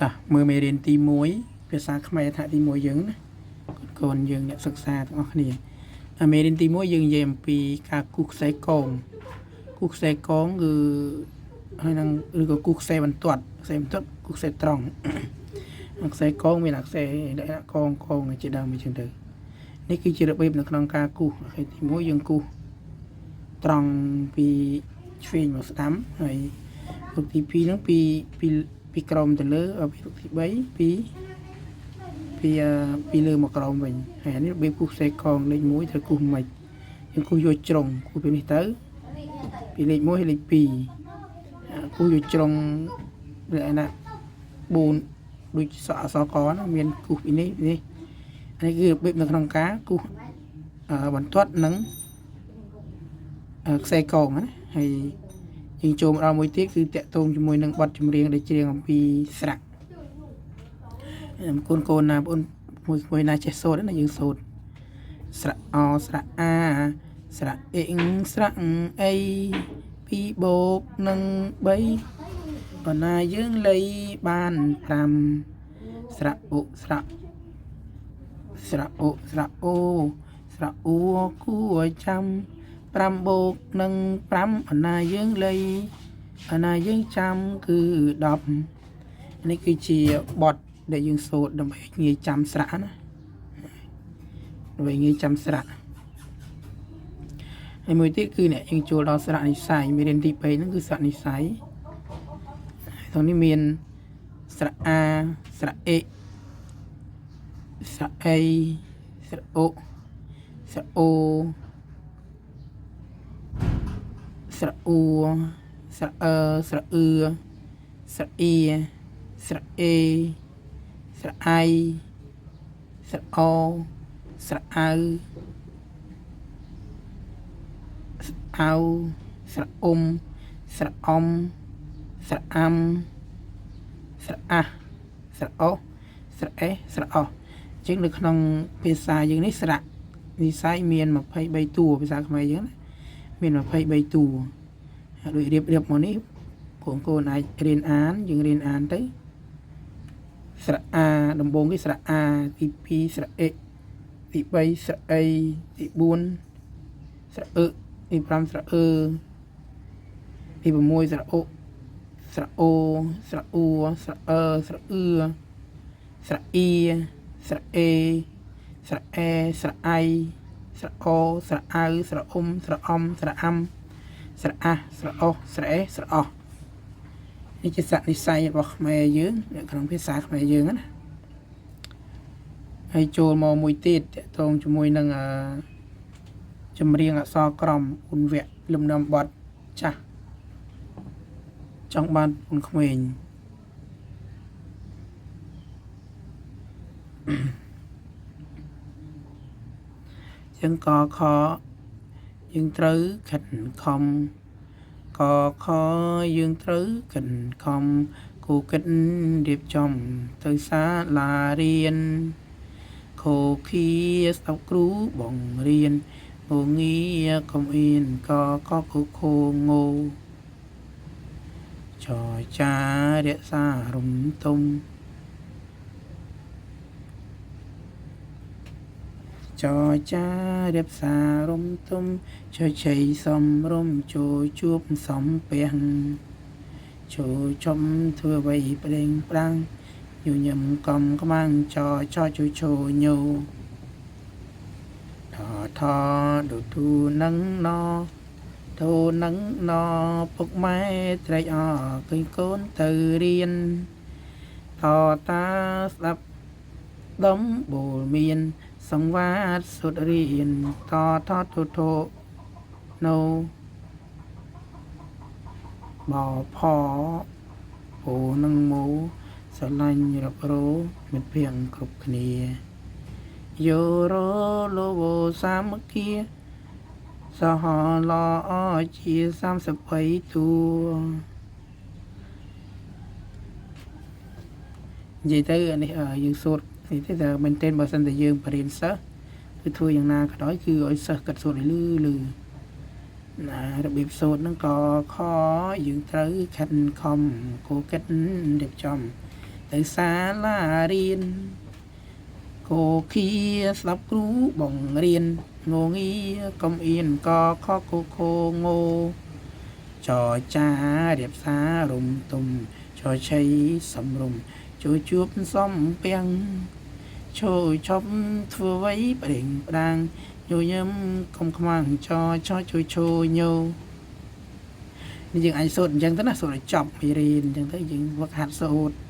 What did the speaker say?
តោះមើលមេរៀនទី1ភាសាខ្មែរថ្នាក់ទី1យើងណាកូនយើងអ្នកសិក្សាទាំងអស់គ្នាហើយមេរៀនទី1យើងនិយាយអំពីការគូសខ្សែកងគូសខ្សែកងគឺហើយនឹងឬក៏គូសខ្សែបន្ទាត់ខ្សែបន្ទាត់គូសខ្សែត្រង់ ខ្សែកងមានអាខ្សែលក្ខណៈកងកងជាដើមអញ្ចឹងទៅនេះគឺជារបៀបនៅក្នុងការគូសហើយទី1យើងគូសត្រង់ពីឆ្វេងមកស្ដាំហើយរូបទី2ហ្នឹងពីពីពីក្រោមទៅលើពីរូបទី3ពីពីពីលើមកក្រោមវិញហើយអានេះរបៀបគូសខ្សែកងលេខ1ត្រូវគូសមិនយើងគូសយកជ្រុងគូសពីនេះទៅពីលេខ1ហើយលេខ2គូសយកជ្រុងលក្ខណៈ4ដូចសក់អក្សរកណាមានគូសពីនេះនេះនេះគឺរបៀបនៅក្នុងការគូសបន្ទាត់និងខ្សែកងណាហើយយើងចូលមកដល់មួយទៀតគឺតាក់ទងជាមួយនឹងបទចម្រៀងដែលច្រៀងអំពីស្រៈកូនកូនណាបងមួយមួយណាចេះសូត្រណាយើងសូត្រស្រៈអស្រៈអាស្រៈអ៊ីងស្រៈអី2បូកនឹង3បើណាយើងលៃបាន5ស្រៈឧស្រៈស្រៈឧស្រៈអូស្រៈអ៊ូគួរចាំ5បូកនឹង5អណាយើងលៃអាណាយើងចាំគឺ10នេះគឺជាបទដែលយើងសូត្រដើម្បីងាយចាំស្រៈណាដើម្បីងាយចាំស្រៈហើយមួយទៀតគឺអ្នកយើងចូលដល់ស្រៈនិស័យមេរៀនទី3ហ្នឹងគឺស្រៈនិស័យត្រង់នេះមានស្រៈអាស្រៈអេស្រៈអីស្រៈអូស្រៈអូស្រៈអ៊ូស្រៈអឺស្រៈអឺស្រៈអ៊ីស្រៈអេស្រៈអៃស្រៈអូស្រៈអៅអៅស្រៈអ៊ុំស្រៈអំស្រៈអាំស្រៈអាស្រៈអូស្រៈអេស្រៈអោះអញ្ចឹងនៅក្នុងភាសាយើងនេះស្រៈនិស័យមាន23តួភាសាខ្មែរយើងណាមាន23តួដូចរៀបរៀបមកនេះបងប្អូនអាចរៀនអានយើងរៀនអានទៅស្រៈអាដំបូងគេស្រៈអាទី2ស្រៈអេទី3ស្រៈអីទី4ស្រៈអឺទី5ស្រៈអឺទី6ស្រៈអូស្រៈអូស្រៈអ៊ូស្រៈអឺស្រៈអឺស្រៈអ៊ីស្រៈអេស្រៈអេស្រៈអៃស្រៈអូស្រៈអៅស្រៈអ៊ុំស្រៈអំស្រៈអាំស្រៈអាស្រៈអូស្រៈអេស្រៈអោះនេះជាស័កនិស័យរបស់ខ្មែរយើងនៅក្នុងភាសាខ្មែរយើងណាហើយចូលមកមួយទៀតតកតងជាមួយនឹងអឺចម្រៀងអក្សរក្រមអ៊ុនវៈលំនាំបទចាស់ចង់បានពុនក្មេងចឹងកខយើងត្រូវខិតខំកខយើងត្រូវខិតខំគូគិតរៀបចំទៅសាលារៀនខូខៀស្ដាប់គ្រូបងរៀនងងាកុំអៀនកកខខូងោចចារក្សារំទុំចចារៀបសារំទុំជជ័យសំរុំចូលជួបសំពះចូលចំធ្វើអ្វីប្រេងប្រាំងញញឹមកំខ្មាំងចចជួយឈោញោថថដូចទូនឹងណធូនឹងណពុកម៉ែត្រេកអរឃើញកូនទៅរៀនតតាស្ដាប់ដំបូលមាន សង្វាតសុទ្ធរៀនតថធុធុណូបផអូនឹងមោស្រឡាញ់រករោមិត្តភៀងគ្រប់គ្នាយោរលោវសាមគ្គីសហលអជា33តួនិយាយទៅអានេះយើងសូត្រនេះទេតែមែនទែនបើសិនតែយើងបរៀនសិស្សគឺធ្វើយ៉ាងណាក៏ដោយគឺឲ្យសិស្សគាត់សូត្រឲ្យលឺលឺណារបៀបសូត្រហ្នឹងក៏ខយើងត្រូវខិតខំគូគិតរៀបចំ ទៅសាលារៀនកូខៀស្ដាប់គ្រូបង្រៀនងងាកុំអៀនកខកូខងោចចារៀបសាររុំទុំចឆៃសំរុំជួយជួបសំពាំងឈោឈប់ធ្វើអ្វីប្រេងផ្ដាងញញឹមកុំខ្មាំងចឆជួយឈោញោនេះយើងអាចសូត្រអញ្ចឹងទៅណាសូត្រឲ្យចប់មេរៀនអញ្ចឹងទៅយើងវឹកហាត់សូត្រ។